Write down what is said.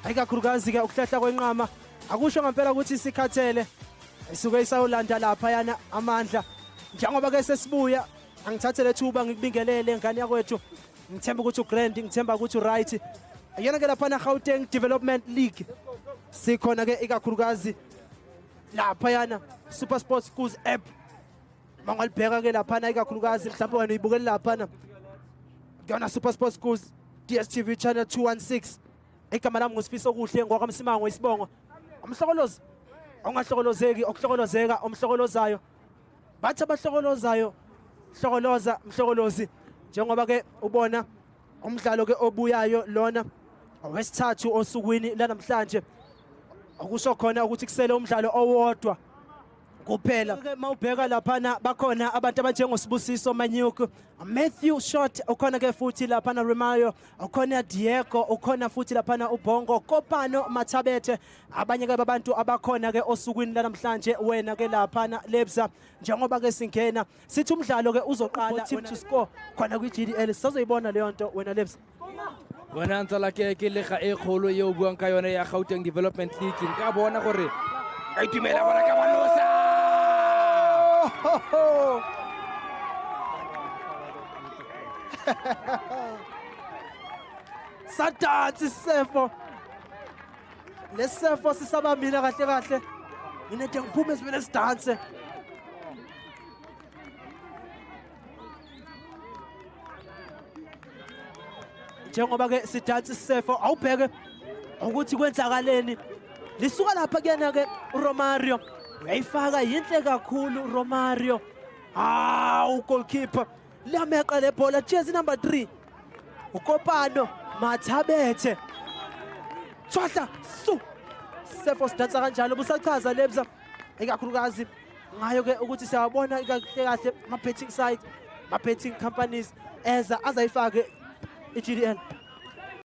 Ayikakhulukazi-ke ukuhlahla kwenqama akusho ngempela ukuthi isikhathele, isuke isayolanda laphayana amandla. Njengoba-ke sesibuya, angithathe lethuba ngikubingelele ngane yakwethu, ngithemba ukuthi ugrand, ngithemba ukuthi uright. Yona ke laphana Gauteng Development League sikhona-ke ikakhulukazi laphayana Super Sports Schools app, mangalibheka ke laphana ikakhulukazi mhlawumbe wena uyibukele laphana kuyona Super Sports Schools DStv channel 216. Igama lami nguSifiso Kuhle ngwakamsimango isibongo umhlokolozi ongahlokolozeki okuhlokolozeka omhlokolozayo bathi abahlokolozayo hlokoloza mhlokolozi. Njengoba ke ubona umdlalo ke obuyayo lona owesithathu osukwini lanamhlanje, okusho khona ukuthi kusele umdlalo owodwa kuphela. Ke mawubheka laphana bakhona abantu abanjengoSibusiso Manyuku, Matthew Short ukhona ke futhi laphana, Romario ukhona, Diego ukhona futhi laphana, uBongo Kopano Mathabethe, abanye ke babantu abakhona ke osukwini lanamhlanje. Wena ke laphana Lebza, njengoba ke singena sithi umdlalo ke uzoqala team to score khona kwi-GDL, sizoyibona leyo nto wena Lebza. Bona ntsala ke lega e kgolo e o buang ka yone ya Gauteng Development League, nka bona gore nka itumela bona ka banosa. Sadansi isefo, lesefo sisabambile kahle kahle, mina nje ngiphume sivele sidanse. Njengoba ke sidansa isefo, awubheke ukuthi kwenzakaleni, lisuka lapha kuyena ke uRomario, uyayifaka yinhle kakhulu Romario. Hawu, goalkeeper liyameqa le bhola, jezi number 3 uKopano Mathabethe, thwahla su sefo sidansa kanjalo. Busachaza Lebza ikakhulukazi ngayo ke ukuthi siyawabona kahle kahle ama-betting site, ama-betting companies eza azayifake i-GDL.